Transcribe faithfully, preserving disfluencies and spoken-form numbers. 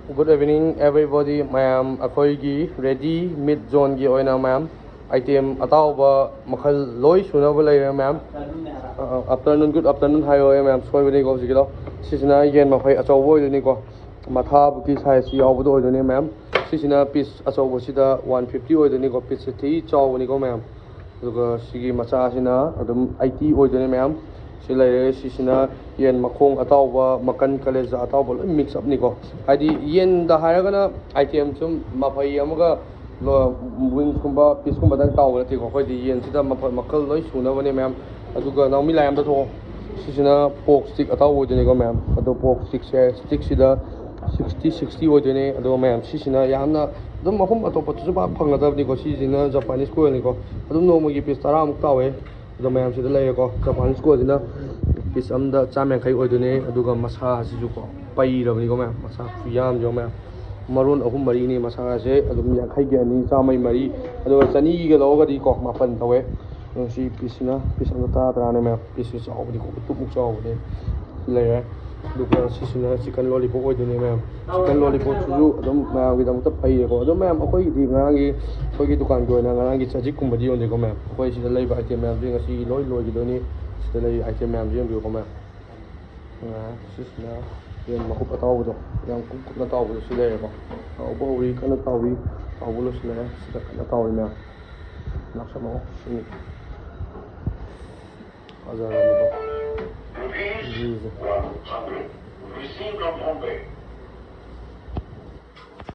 Good evening everybody, ꯃꯌꯥꯝ꯫ ꯑꯩꯈꯣꯏꯒꯤ ready meat zoneꯒꯤ ꯑꯣꯏꯅ, ꯃꯌꯥꯝ, item ꯑꯇꯥꯎꯕ ꯃꯈꯜ ꯂꯣꯏ ꯁꯨꯅꯕ ꯂꯩꯔꯦ, ꯃꯌꯥꯝ꯫ Afternoon, good afternoon ꯍꯥꯏꯌꯣ, ꯃꯌꯥꯝ, ꯁꯣꯏꯕꯅꯤꯀꯣ ꯍꯧꯖꯤꯛꯀꯤꯗꯣ꯫ ꯁꯤꯁꯤꯅ ꯌꯦꯟ ꯃꯐꯩ ꯑꯆꯧꯕ ꯑꯣꯏꯗꯣꯏꯅꯤꯀꯣ, ꯃꯊꯥꯕꯨꯛꯀꯤ size ꯌꯥꯎꯕꯗꯣ ꯑꯣꯏꯗꯣꯏꯅꯤ, ꯃꯌꯥꯝ꯫ ꯁꯤꯁꯤꯅ piece ꯑꯆꯧꯕꯁꯤꯗ one fifty ꯑꯣꯏꯗꯣꯏꯅꯤꯀꯣ, pieceꯁꯦ ꯊꯤ ꯆꯥꯎꯕꯅꯤꯀꯣ, ꯃꯌꯥꯝ꯫ ꯑꯗꯨꯒ ꯁꯤꯒꯤ ꯃꯆꯥꯁꯤꯅ ꯑꯗꯨꯝ eighty ꯑꯣꯏꯗꯣꯏꯅꯦ, ꯃꯌꯥꯝ꯫ ꯁꯤ ꯂꯩꯔꯦ꯫ ꯁꯤꯁꯤꯅ ꯌꯦꯟ ꯃꯈꯣꯡ ꯑꯇꯥꯎꯕ, ꯃꯀꯟ, ꯀꯂꯦꯖꯥ ꯑꯇꯥꯎꯕ ꯂꯣꯏ mix upꯅꯤꯀꯣ꯫ ꯍꯥꯏꯗꯤ ꯌꯦꯟꯗ ꯍꯥꯏꯔꯒꯅ item ꯁꯨꯝ ꯃꯐꯩ ꯑꯃꯒ ꯂꯣ-, wingsꯀꯨꯝꯕ, pieceꯀꯨꯝꯕꯗꯪ ꯇꯥꯎꯕ ꯅꯠꯇꯦꯀꯣ꯫ ꯑꯩꯈꯣꯏꯗꯤ ꯌꯦꯟꯁꯤꯗ ꯃꯐ-, ꯃꯈꯜ ꯂꯣꯏ ꯁꯨꯅꯕꯅꯦ, ꯃꯌꯥꯝ꯫ ꯑꯗꯨꯒ ꯅꯥꯎꯃꯤ, ꯂꯥꯏ ꯑꯝꯗ ꯊꯣꯛꯑꯣ꯫ ꯁꯤꯁꯤꯅ pork stick ꯑꯇꯥꯎꯕ ꯑꯣꯏꯗꯣꯏꯅꯤꯀꯣ, ꯃꯌꯥꯝ꯫ ꯑꯗꯣ pork stickꯁꯦ, stickꯁꯤꯗ sixty, sixty ꯑꯣꯏꯗꯣꯏꯅꯦ꯫ ꯑꯗꯣ ꯃꯌꯥꯝ, ꯁꯤꯁꯤꯅ ꯌꯥꯝꯅ ꯑꯗꯨꯝ ꯃꯐꯝ ꯑꯇꯣꯞꯄꯗꯁꯨ ꯄꯥꯛ ꯐꯪꯒꯗꯕꯅꯤꯀꯣ꯫ ꯁꯤꯁꯤꯅ Japanese coilꯅꯤꯀꯣ꯫ ꯑꯗꯨꯝ ꯅꯣꯡꯃꯒꯤ piece ꯇꯔꯥꯃꯨꯛ ꯇꯥꯎꯋꯦ꯫ ꯑꯗꯣ ꯃꯌꯥꯝꯁꯤꯗ ꯂꯩꯔꯦꯀꯣ, Japanese coilꯁꯤꯅ piece ꯑꯃꯗ ꯆꯥꯝ ꯌꯥꯡꯈꯩ ꯑꯣꯏꯗꯣꯏꯅꯦ꯫ ꯑꯗꯨꯒ ꯃꯁꯥꯁꯤꯁꯨꯀꯣ, ꯄꯩꯔꯕꯅꯤꯀꯣ, ꯃꯌꯥꯝ꯫ ꯃꯁꯥ ꯈꯨꯌꯥꯝꯁꯦ ꯌꯦꯡꯉꯣ, ꯃꯌꯥꯝ꯫ ꯃꯔꯣꯟ ꯑꯍꯨꯝ ꯃꯔꯤꯅꯤ ꯃꯁꯥꯁꯦ꯫ ꯑꯗꯨꯝ ꯌꯥꯡꯈꯩꯒꯤ ꯑꯅꯤ, ꯆꯥꯝꯃꯒꯤ ꯃꯔꯤ, ꯑꯗꯨꯒ ꯆꯅꯤꯒ ꯂꯧꯔꯒꯗꯤꯀꯣ, ꯃꯥꯄꯟ ꯇꯧꯋꯦ꯫ ꯑꯗꯣ ꯁꯤ pieceꯁꯤꯅ piece ꯑꯃꯗ ꯇꯔꯥ, ꯇꯔꯥꯅꯦ, ꯃꯌꯥꯝ꯫ Pieceꯁꯦ ꯆꯥꯎꯕꯅꯤꯀꯣ, ꯎꯇꯨꯞꯃꯨꯛ ꯆꯥꯎꯕꯅꯦ꯫ ꯂꯩꯔꯦ꯫ ꯑꯗꯨꯒ ꯁꯤꯁꯤꯅ chicken lollipop ꯑꯣꯏꯗꯣꯏꯅꯦ, ꯃꯌꯥꯝ꯫ Chicken lollipopꯁꯤꯁꯨ ꯑꯗꯨꯝ ꯃꯌꯥꯝꯒꯤꯗꯃꯛꯇ ꯐꯩꯌꯦꯀꯣ꯫ ꯑꯗꯨꯝ, ꯃꯌꯥꯝ, ꯑꯩꯈꯣꯏꯒꯤꯗꯤ ꯉꯔꯥꯡꯒꯤ, ꯑꯩꯈꯣꯏꯒꯤ ꯗꯨꯀꯥꯟꯒꯤ ꯑꯣꯏꯅ ꯉꯔꯥꯡꯒꯤ ꯆꯖꯤꯛꯀꯨꯝꯕꯗꯤ ꯌꯣꯟꯗꯦꯀꯣ, ꯃꯌꯥꯝ꯫ ꯑꯩꯈꯣꯏ ꯁꯤꯗ ꯂꯩꯕ item ꯃꯌꯥꯝꯁꯦ ꯉꯁꯤꯒꯤ ꯂꯣꯏ ꯂꯣꯏꯈꯤꯗꯣꯏꯅꯤ꯫ ꯁꯤꯗ ꯂꯩꯔꯤꯕ item ꯃꯌꯥꯝꯁꯦ ꯌꯦꯡꯕꯤꯌꯨꯀꯣ, ꯃꯌꯥꯝ꯫ ꯑ, ꯁꯤꯁꯤꯅ ꯌꯦꯟ ꯃꯀꯨꯞ ꯑꯇꯥꯎꯕꯗꯣ, ꯌꯥꯝ ꯀꯨꯞ ꯀꯨꯞꯅ ꯇꯥꯎꯕꯗꯣ ꯁꯤ ꯂꯩꯔꯦꯀꯣ꯫ ꯇꯥꯎꯕ ꯍꯧꯔꯤ, ꯀꯟꯅ ꯇꯥꯎꯔꯤ꯫ ꯇꯥꯎꯕ ꯂꯣꯏꯁꯤꯜꯂꯛꯑꯦ꯫ ꯁꯤꯗ ꯀꯟꯅ ꯇꯥꯎꯔꯤ, ꯃꯌꯥꯝ꯫ ꯂꯥꯛꯁꯜꯂꯛꯑꯣ꯫ ꯁꯤꯅꯤ꯫ ꯐꯖꯔꯕꯅꯤꯀꯣ꯫ ꯔꯨꯄꯤꯁ ꯖꯤꯁꯦ꯫ One hundred. Receipt from phone pay.